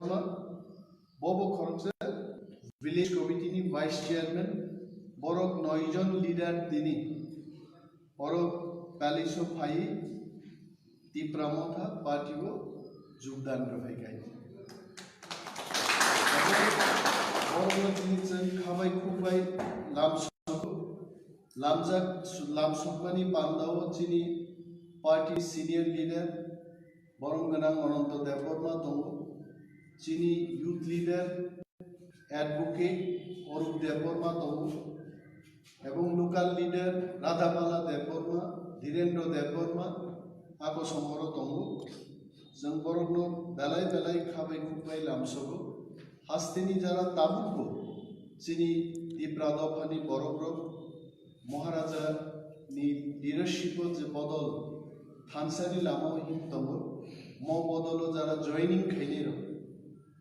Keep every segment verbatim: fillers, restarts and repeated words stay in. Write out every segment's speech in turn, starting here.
Debbarma, bobo khoroksa village committee ni vice chairman, borok noi jon leader tini, borok palace o phai Tipra Motha party o jogdan rwphai khai. Borokno tini chwng khabai khukbai lamsogo. Lamjak, lamsokmani pandao chini party senior leader borom gwnang Ananto Debbarma tongo, chini youth leader advocate Orup Debbarma tongo, ebong local leader Radhabala Debbarma, Dhirendra Debbarma, ako songoro tongo. Chwng borokno belai belai khabai khukbai lamsogo. Hasteni jara tabukbo chini Tipra dophani borokrok Maharaja ni leadership o je bodol thansani lama o him tongo, mo bodol o jara joining khainai rok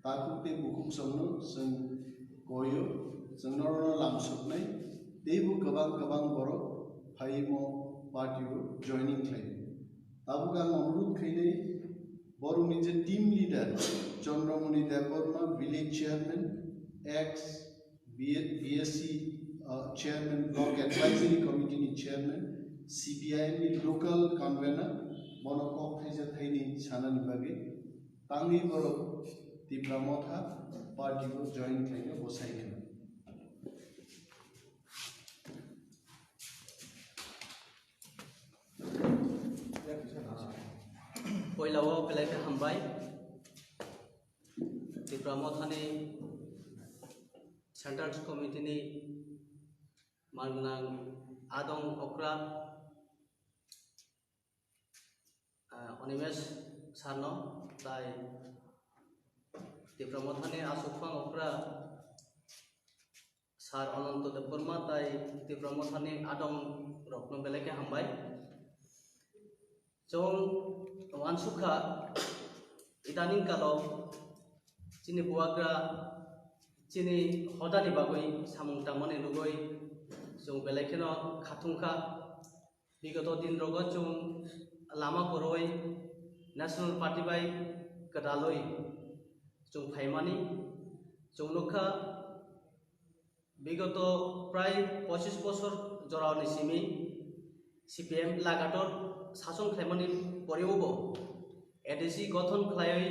takhuk tei bukhuk chwngno chwng koio, chwng norokno lamsoknai, teibo kwbang kwbang borok phaiwi mo party o joining khlaio. Tabuk ang onurodh khainai, borokni je team leader Chandramoni Debbarma, village chairman, ex B S C, uh, chairman, block advisory committee ni chairman, C P I M ni local convener, bono kok thaisa thaini sanani bagwi tangwi borok Tipra Motha party o join khlaina bwsai kha. Poila o belai khe hambai. Tipra Mothani Central Committee ni mangnang adong okra, ah, Animesh sir no, tai Tipra Mothani aswk phang okra Sir Ananto Debbarma tai Tipra Mothani adong rokno belai khe hambai. Chwng uansukha, idaning kalo chini bubagra chini hodani bagwi samung tangmani rwgwi chwng belai kheno khathungkha. Bigoto din rogo chwng lama kwrwi National Party bai kwdalwi chwng phaimani. Chwng nukha, bigoto prai pochis bosor jorao ni simi C P M lagator sason khlaimani poreo bo A D C gothon khlaiwi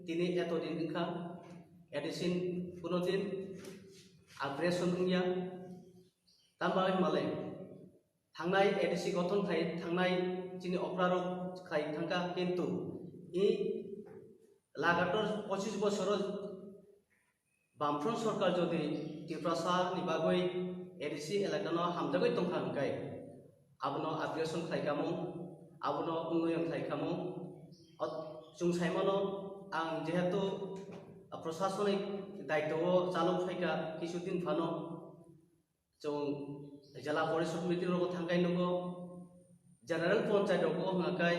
tini eto din wngkha. A D C kuno din aggression wngya. Tamo bagwi hwnmale thangnai A D C gothon khai thangnai chini okra rok khai thangkha, kintu i lagator pochis bosoro Bamfront sorkar jodi Tiprasa ni bagwi A D C elaka no hamjagwi tongkha hwnkhe, abono aggression khlai kamo, abono wngnai wng khlai kamo. Ot-, chwng saimano ang jehetu, ah, prosasonik daitwo o chalok phaikha kisu din phano, chwng jela porishod meeting rogo thangkai nugo, general panchayat rogo hwnga kai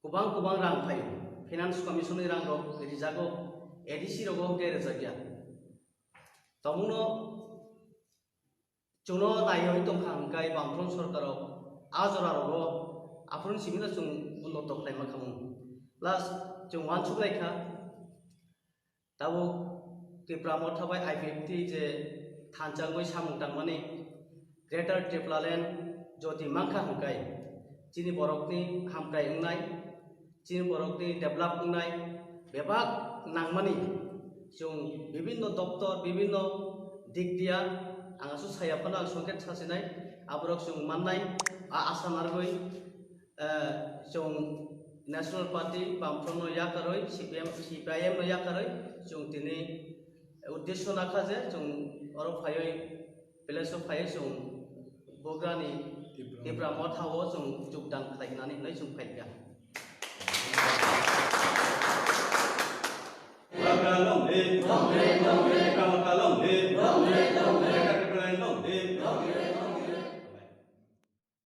kwbang kwbang rang phaio, finance commission ni rang rok rijago, A D C rogo hwnkhe rijakya. Tongmungno chwngno naiwi tongkha hwnkai Bamfront sorkaro a jora rogo aphuruni simino chwng unnoto khlaima khamung. Plus chwng uansuk laikha, tabuk Tipra Motha bai I P F T je thanchangwi samung tangmani Greater Tipraland jodi mankha hwnkai chini borokni hamkrai wngnai, chini borokni develop wngnai bebak nangmani chwng bibinno doptor, bibinno dik dia, ang aswk saya phano ang songkhe sasinai, aborok chwng mannai, a asa narwgwi, eh, chwng National Party, Bamfront no yakarwi, C P M, C P I M no yakarwi, chwng tini uddesho nakha je chwng oro phaiwi village o phaiwi chwng bubagrani Tipra Motha o chwng jogdan khlainani hinwi chwng phaikha.